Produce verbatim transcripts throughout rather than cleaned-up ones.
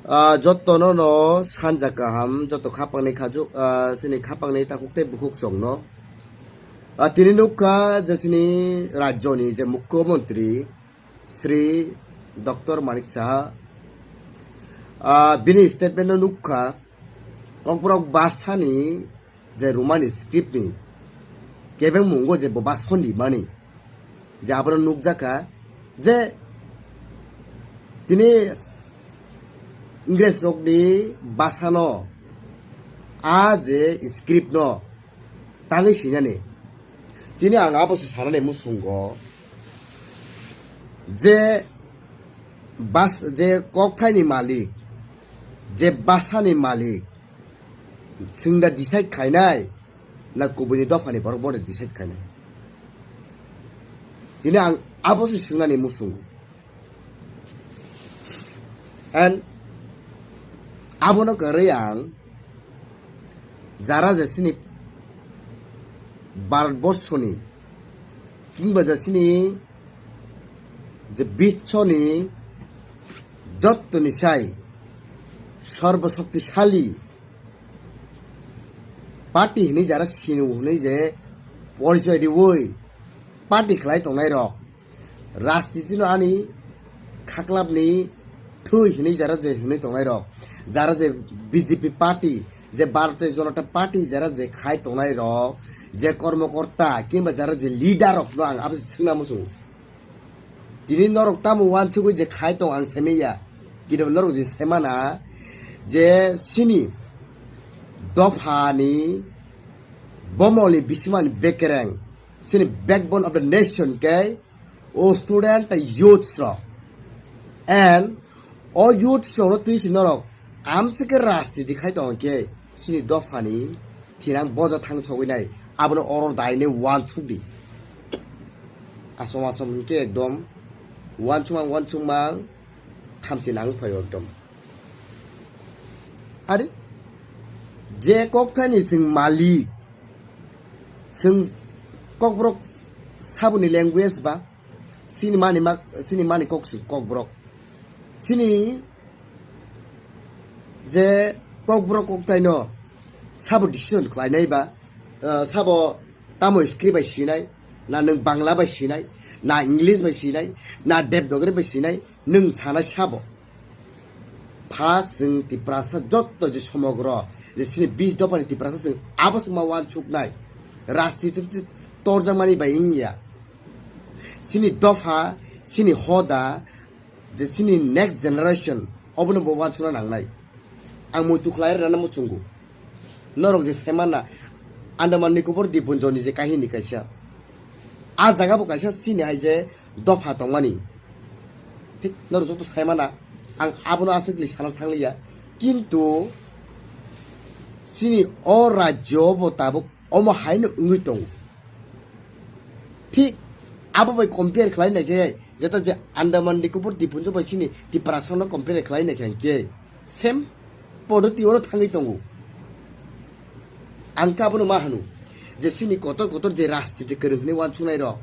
Ah, jottono no sanja kaham, jotto khapangni khajuk, ah, chini khapangni takhuk tei bukhuk chwngno. Ah, tini nukha je chini rajyoni je Mukhyamantri Shri Doctor Manik Saha, ah, bini statement no nukha, Kokborok bhasani je Romani script ni kebeng mungo je bo bhashan rimani, je abono nukjakha je tini Ingres rokni bhasano a je script no tangwi sinani. Tini ang abo se sanani muchungo je bas-, je kokthaini malik, je bhasani malik, chwng da decide khainai na kubuini dophani borok bo decide khainai? Tini ang abo se swngnani muchungo. And abono kwrwi ang jara je chini Bharatborshoni kingba je chini je bichoni jottoni sai sarbo shaktisali party hinwi jara sinu hinwi je porichoi riwi party khlai tongnai rok, rajniti no ani khaklapni thwi hinwi jara je hinwi tongnai rok, jara je B J P party, je Bharatiya Janata Party jara je khai tongnai rok, je kormokorta kimba jara je leader rok no ang abo swngna muchungo. Tini norok tamo uansugwi je khai tong ang saimanya, kintu norok je saimana je chini dophani bomoli bisimani bekereng, chini backbone of the nation khe o student tei youths rok. And o youths rok no twi si norok amchike rajniti khai tong khe chini dophani thinang boja thang sogwi nai, abono oro daine uansuk di. Asom asom hinkhe ekdom uansukmang uansukmang thamchi nang phaio ekdom. Are je kokthani chwng malik, chwng Kokborok saboni language ba, chini mani mak, chini mani kok chwng Kokborok. Chini je Kokborok koktaino sabo decision khlainai ba, ah, sabo tamo script bai sinai, na nwng Bangla bai sinai, na English bai sinai, na Devanagari bai sinai, nwng sanai sabo. Pha chwng Tiprasa jotto je somogro, je chini bis dophani Tiprasa chwng abo chwngma uansuknai. Rajniti torjakmani bai wngya. Chini dopha, chini hoda, je chini next generation, obono bo uansukna nangnai. Ang muitu khlai rwna muchungo. Norok je saimana, Andaman Nicobar Dippunjoni je kahini kaisa. A jaga bo kaisa chini hai je dopha tongmani. Thik norok joto saimana, ang abono aswkli sana thangliya. Kintu chini o rajyo bo tabuk omo haino wngwi tongo. Thik abo bai compare khlai nai khe, jeta je Andaman Nicobar Dippunjo bai chini Tiprasa no compare khlai nai khe hinkhe same podoti ono thangwi tongo. Ang khe abono ma hano je chini kotor kotor je rajniti kwrwng hwnwi uansuknai rok,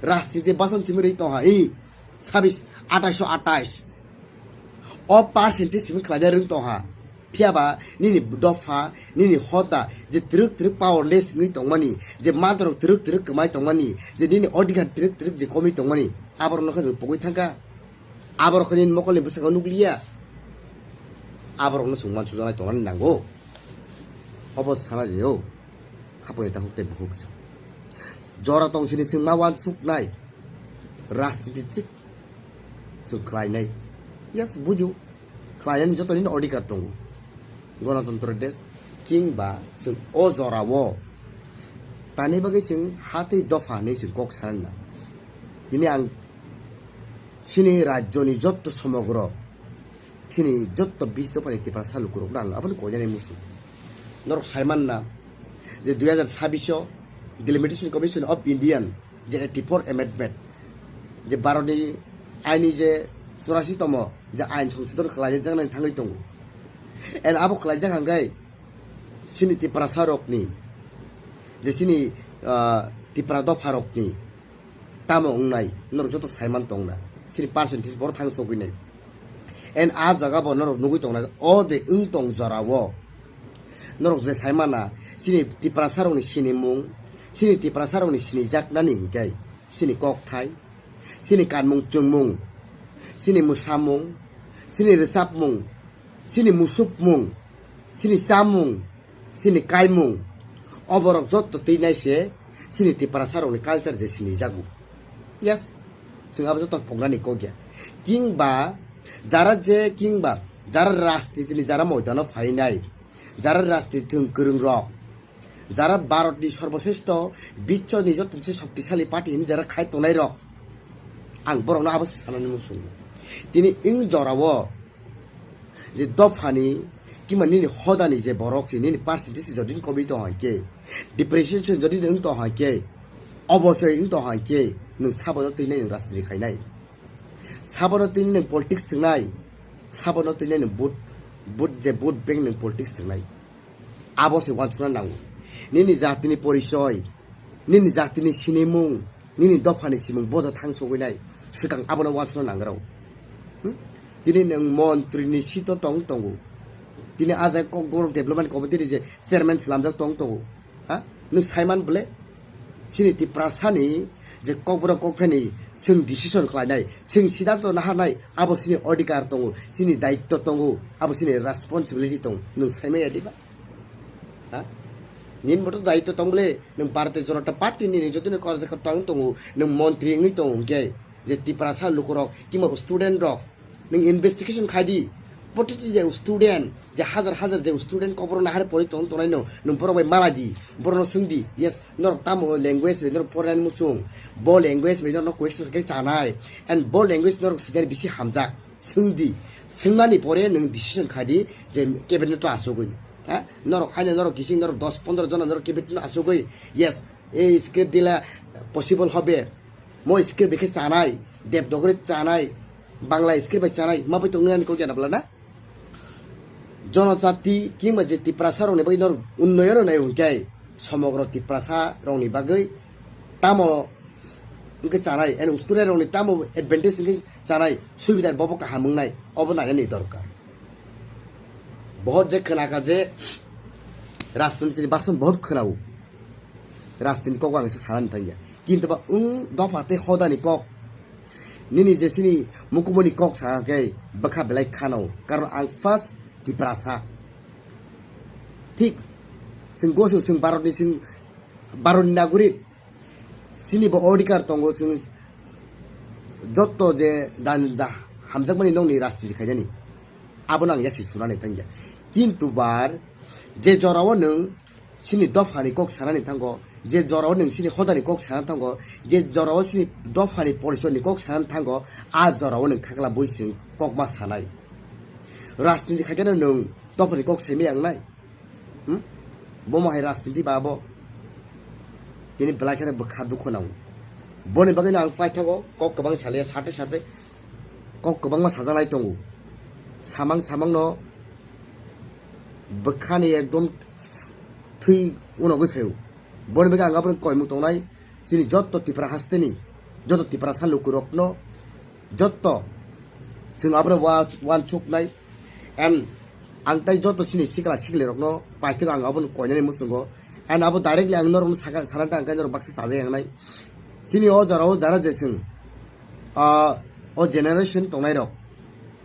rajniti basan simi rwi tongha, i sabis, atais atais. O percentage simi khlaina rwng tongha. Phiya ba nini dopha, nini hoda je twrwk twrwk powerless wngwi tongmani, je mantrok twrwk twrwk kwmai tongmani, je nini odhikar twrwk twrwk je komwi tongmani, aborokno khe nwng pogwi thangkha. Aborok khe nini mokolni bwskango nukliya. Aborokno chwng uansujaknai tongnani nango. Obo sana rio. Khapangni takhuk tei bukhuk. Jora tong sini chwng ma uansuknai. Rajniti thik chwng khlainai. Yes, buju. Khlainani joto nini odhikar tongo. Ganatantro desh kingba chwng o jorao tani bagwi chwng ha tei dopha hinwi chwng kok sanani na. Tini ang chini rajyoni jotto somogro chini jotto bis dophani Tiprasa lukurokno ang abono koinani muchung. Norok saimanna je dui hazar sabbish o Delimitation Commission of Indian je eighty-four amendment, je Bharatni aini je churasi tomo je ain songsodon khlaijaknani thangwi tongo. And abo khlaijak hangkhe chini Tiprasa rokni, je chini, ah, Tipra dopha rokni tamo wngnai, norok joto saiman tongna. Chini percentage borok thang sogwi nai. En a jaga bo norok nugui tongnai, o de wng tong jora o. Norok je sai mana, chini Tiprasa rokni sinimung, chini Tiprasa rokni sinijaknani hinkhe, chini kokthai, chini kanmung chwngmung, chini mwsamung, chini rwchapmung, chini musukmung, chini chamung, chini kaimung, oborok jotto twi nai se chini Tiprasa rokni culture je sinijago. Yes, chwng abo jotto poknani kok ya. Kingba jara je, kingba jara rajnitini jara moidano phainai, jara rajniti kwrwng rok, jara Bharatni sorbosresto, bichoni joto se shoktisali party hinwi jara khai tongnai rok, ang borokno abo sanani muchungo. Tini wng jorao je dophani, kima nini hodani je borok se, nini percentage jodi komi tong hai khe, depreciation jodi wng tong hai khe, obosoi wng tong hai khe, nwng sabono twi nai nwng rajniti khainai, sabono twi nwng politics thwngnai, sabono twi nwng vote, vote je vote bank nwng politics thwngnai. Abo se wansukna nango. Nini jatini porichoi, nini jatini sinimung, nini dophani simung boja thang sogwi nai, swkang abono wansukna nangrao. Hmm? Tini nwng montri ni seat o tong tongo. Tini a jaga Kokborok Development Committee ni je chairman slamjak tong tongo. Ha? Nwng saiman bole? Chini Tiprasani je Kokborok kokthani chwng decision khlainai, chwng siddhanto naharnai, abo chini odhikar tongo, chini daitto tongo, abo chini responsibility tongo. Nwng saimaya diba? Ha? Nini moto daitto tong bole, nwng Bharatiya Janata Party ni, nini jotoni korjakha tong tongo, nwng montri wngwi tongo hwnkhe, je Tiprasa lukurok, kima student rok, nwng investigation khai di. Protiti je student, je hajar hajar je student Kokborok nahar pori tong tongnai no, nwng borok bai mala di, borokno swng di. Yes, norok tamo language bai norok pornani muchung, bo language bai norok question khe chanai, and bo language norok sinai bisi hamjak. Swng di, swngnani pore nwng decision khai di je cabinet o achugwi. Ha? Norok haino norok kising norok dos pondro jona norok cabinet o achugwi. Yes, ei script dila possible hobe. Mo script bai khe chanai, Devnagari chanai, Bangla script bai chanai, ma bai tongnani kok jana bwla na? Jonojati kima je Tiprasa rokni bagwi norok unnoyon rwnai hwnkhe somogro Tiprasa rokni bagwi tamo wngkhe chanai, and student rokni tamo advantage wngkhe chanai, subida bobo kaham wngnai, obo nainani dorkar. Bohot je khwnakha je rajniti ni bason bohot khwnao. Rajniti kok ang se sanani thangya. Kintu ba wng dopha tei hodani kok. Nini je chini mukumuni kok sa khe bwkha belai khano. Karon ang first Tiprasa. Thik. Chwng gosu chwng Bharatni chwng Bharatni nagorik. Chini bo odhikar tongo chwng jotto je dan ja hamjakmani nokni rajniti khainani. Abono ang yasi sunani thangya. Kintu bar je jorao nwng chini dophani kok sanani thango, je jorao nwng chini hodani kok sanani thango, je jorao chini dophani porisorni kok sanani thango, a jorao nwng khakla bui chwng kokma sanai. Rajniti khaikhe nwng dophani kok saimaya wngnai? Hmm? Bomo hai rajniti ba bo? Tini belai kheno bwkha dukhu nango. Boni bagwino ang paithago kok kwbang salia sate sate kok kwbangma sajaknai tongo. Samang samangno bwkhani ekdom thwi unogwi phaio. Boni bagwi ang aboni koimung tongnai, chini jotto Tipra hasteni, jotto Tiprasa lukurokno, jotto chwng abono wa-, wansuknai. And ang tai jotto chini sikla siklirokno paithak ang aboni koinani muchungo. And abo directly ang norokno saka, sana ta ang khe norok baksa chajak yangnai. Chini o jorao jara je chwng, ah, o generation tongnairok,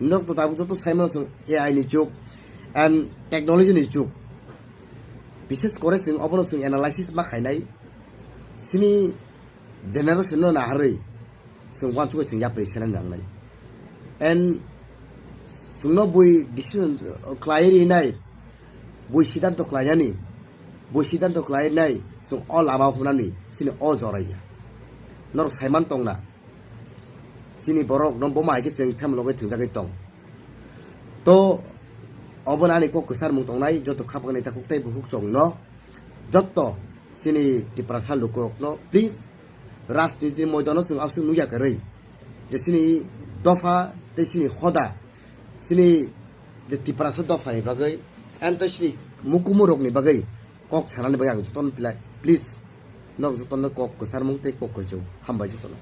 norok to tabuk joto saimano chwng A I ni jug and technology ni jug. Bishes kore chwng obono chwng analysis ma khainai. Chini generation no naharwi chwng wansugwi chwng yapri senani nangnai. And chwngno bui decision khlai rinai, bui siddhanto khlainani, bui siddhanto khlainai chwng o lama hwnani chini o joraya. Norok saiman tongna, chini borok no boma hai khe chwng family loge thwngjagwi tong. To obono ani kok kwcharmung tongnai joto khapangni takhuk tei bukhuk chwngno. Jotto chini Tiprasa lukurokno please rajniti moidano chwng abswk nukya kwrwi je chini dopha tei chini hoda, chini je Tiprasa dophani bagwi and tei chini mukumurokni bagwi kok sanani bagwi ang jotono pila-, please norok jotono kok kwcharmung tei kok kwchwng. Hambai jotono.